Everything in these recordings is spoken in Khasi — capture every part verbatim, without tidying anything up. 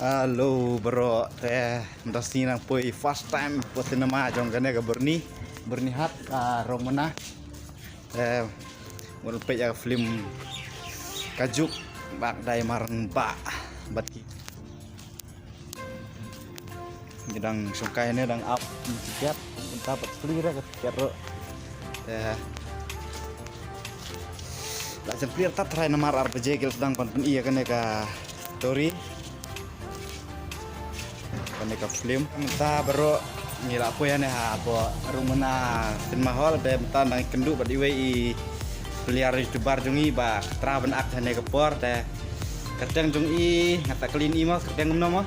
Hello bro, te mynta sngi nang poi first time poi cinema jong kane ka Byrni, Byrnihat, ah, Rongmyna. Te ngan peit ïa ka film Ka Juk, bad dei mar ba bad ki. Ngi dang shongkai ne dang ap tiket, mynta pat plie re ka tiket ruh. Te la jan plie tad trai namar ar baje ki la sdang ban pyni ïa kane ka story. Kane ka film. Mynta baroh ngi la poi ïa ne ha pdeng Rongmyna Cinema Hall, te mynta dang ïakynduh bad iwei i pynïar YouTuber jong ngi ba ka trei ban ak ha ne ka por, te kyrteng jong i, nga sa kylli i mo, kyrteng kumno mo?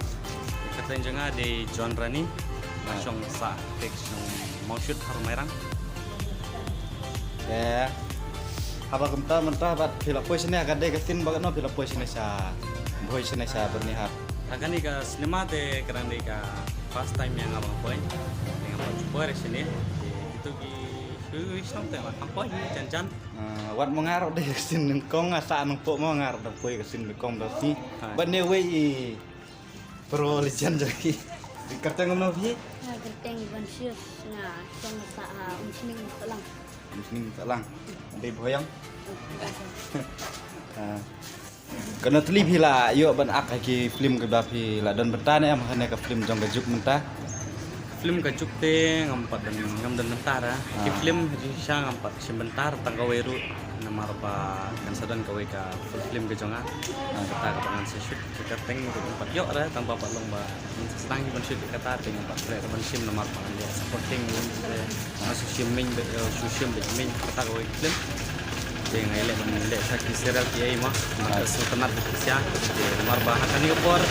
Kyrteng jong nga dei John Rani, nga shong sha Tek shong Mawshut ha Mairang. Eh, haba kumta mynta bad phi la poi shane, ka dei ka sien ba kano phi la poi shane sha, poi shane sha Byrnihat? Ha kane ka cinema te ka dang dei ka first time ïa nga ban poi. Te nga poi shane. Te kito ki shu shnong te la kham poi jan jan. Ah, wat mo nga ruh dei ka sien nyngkong, nga sa nyngkong mo, nga ruh dang poi ka sien nyngkong da sien. Hai. Bad ne wei i pro legend jong ngi. Kyrteng kumno phi? Nga kyrteng Ivan Sius, nga shong sha, ah, Umsning Sahlang. Umsning Sahlang. Dei Bhoyong. Ah. Kano tylli phi la ïoh ban ak ha ki film kiba phi la don bynta ne em, ha kane ka film jong Ka Juk mynta? Film Ka Juk te ngam pat don, ngam don bynta da. Ki film shisha ngam pat shim bynta tang kawei ruh namar ba kan sa don kawei ka full film ka jong nga. Kata kaba ngan sa shoot. Ka kyrteng ruh ngam pat ïoh re, tang ba pat long ba ngan sa sdang hi ban shoot ïa kata, te ngam pat treh re ban shim namar ba ngan ïa supporting ngan sa shim miñ bad, eh, sa shim bad miñ kata kawei ka film. Te nga ïaleh ban leh sha ki serial ki ei mo, ban ka sngewtynnat bad ki sha. Te namar ba ha kane ka por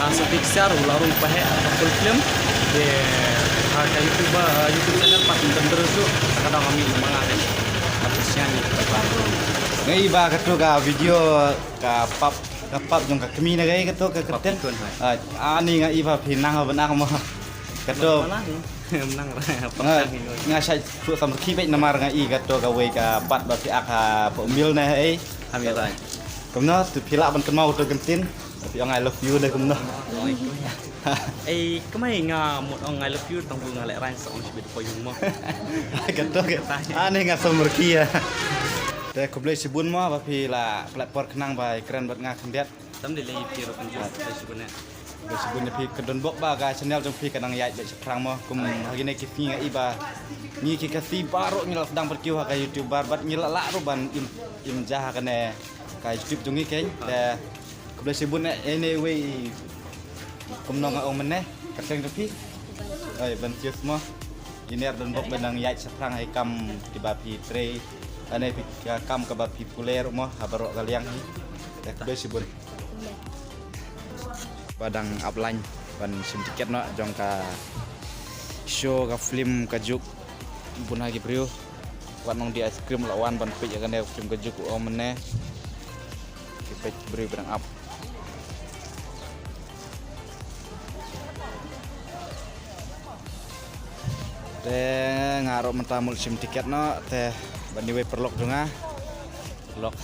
ha sa phi ki sha ruh la rung pa heh ha ka full film. Te ha ka YouTube, eh, YouTube channel pat ban ter shuh, ka dang mih ma nga re. Pat sha ni pat. Nga i ba kato ka video ka pap, ka pap jong ka kmie na kaei kato ka kyrteng? Pap Pikun, hai. Ah, ani nga i ba phi nang ha ban ak mo. Kato. Malah ni. Nang ra. Nga, nga shait phuh samrkhie beit namar nga i kato kawei ka pat ba phi ak ha pdeng mil ne ei. Ha mil, hai. Kumno, to phi lah ban kynmaw kato ka ktien? Phi ong I love you ne kumno? Oi, kumno. Ei, kumne nga mut ong I love you, tang ba nga lehraiñ sa ong shibit poi mo. Kato ka. Ani nga samrkhie ïa. Te khublei shibun mo ba phi la pynlait por khnang ba ïakren bad nga khyndiat. Tam dei lei phi ruh kynjoh, khublei shibun eh. Khublei shibun ïa phi, ka don bok ba ka channel jong phi ka nang ïaid beit shaphrang mo. Kum ha kine ki sngi nga i ba ngi ki Khasi baroh ngi la sdang bad kiew ha ka YouTube bar bad ngi la lah ruh ban im, im ja ha kane ka YouTube jong ngi keiñ. Te khublei shibun eh, ine wei kumno nga ong mynne, kyrteng jong phi? Oi, Ivan Sius mo. Ine ruh don bok ba nang ïaid shaphrang ha i kam kiba phi trei. Ane phi, ka kam kaba phi pule ruh mo ha baroh ka liang hi. Te khublei shibun. Ba dang ap line ban shim tiket noh jong ka show ka film Ka Juk. Bun ha ki briew. Wat nong die ice cream la wan ban peit ïa kane ka film Ka Juk, u ong mynne. Ki peit briew ba dang ap. Te nga ruh mynta mut shim tiket noh, te ban iwei paralok jong nga. Paralok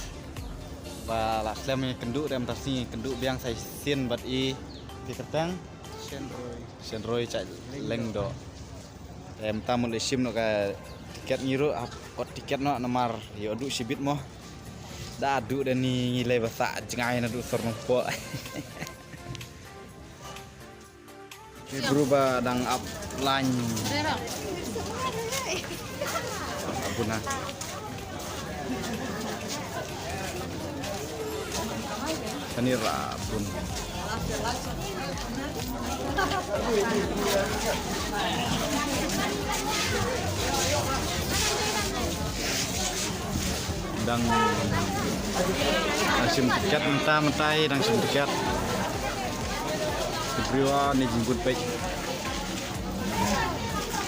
ba la slem ïakynduh, te mynta sngi ïakynduh biang sa shisien bad i, phi kyrteng? Shenroy. Shenroy Chai Lyngdoh. Te mynta mut leit shim noh ka tiket, ngi ruh hap ot tiket noh namar ïoh duh shibit mo. Da duh da ni ngi lei ba sah jngai naduh sor Nongpoh. Ki bru ba dang ap line. Abuna. Kani ra bun. Dang, dang shim tiket mynta, mynta hi dang shim tiket. Ki briew ni jingbun peit.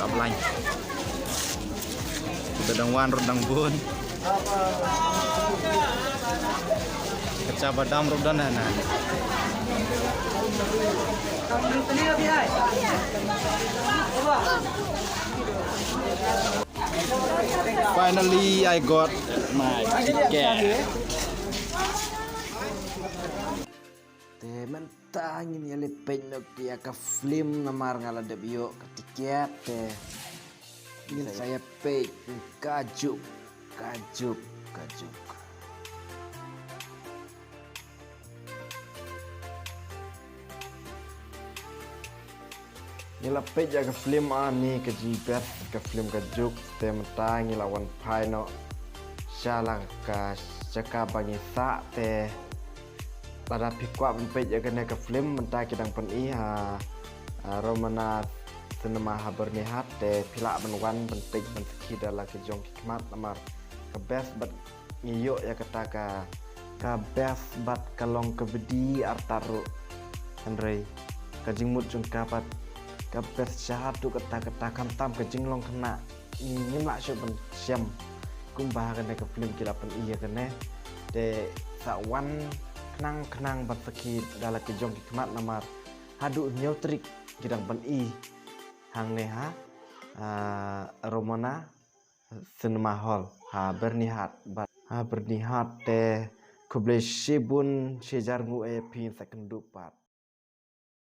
Ap line. Kita dang wan ruh dang bun. Kacha badam ruh dang na. Finally, I got my ticket. Te man. Ta ngin ïa leit peit noh ïa ka film namar nga la dep ïoh ka tiket te. Ngin sa ïa peit. Ka juk, ka juk, ka juk. Ngi la peit ïa ka film, ah, ni ka jingbeh ka film ka juk te mynta ngi la wan phai noh sha la ka jaka ba ngi sah te. Lada phi kwah ban peit ïa kane ka film mynta ki dang pyni ha, ha Romana Cinema ha Byrnihat te phi lah ban wan ban peit ban sakhi da la ki jong ki khmat namar ka best bad ngi ïoh ïa kata ka, ka best bad ka long ka bdi artat ruh. Hynrei ka jingmut jong ka bad ka best shahat ruh kata, kata khamtam ka jinglong khynnah ngim lah shuh ban shem. Kumba ha kane ka film ki la pyni ïa kane te sa wan khnang khnang ban sakhi da la ki jong ki khmat namar haduh hynñiew tarik ki dang pyni hangne ha, ah, Romana Cinema Hall ha Byrnihat bad ha Byrnihat te. Khublei shibun, shi hajar nguh ïa phi, sa kynduh pat.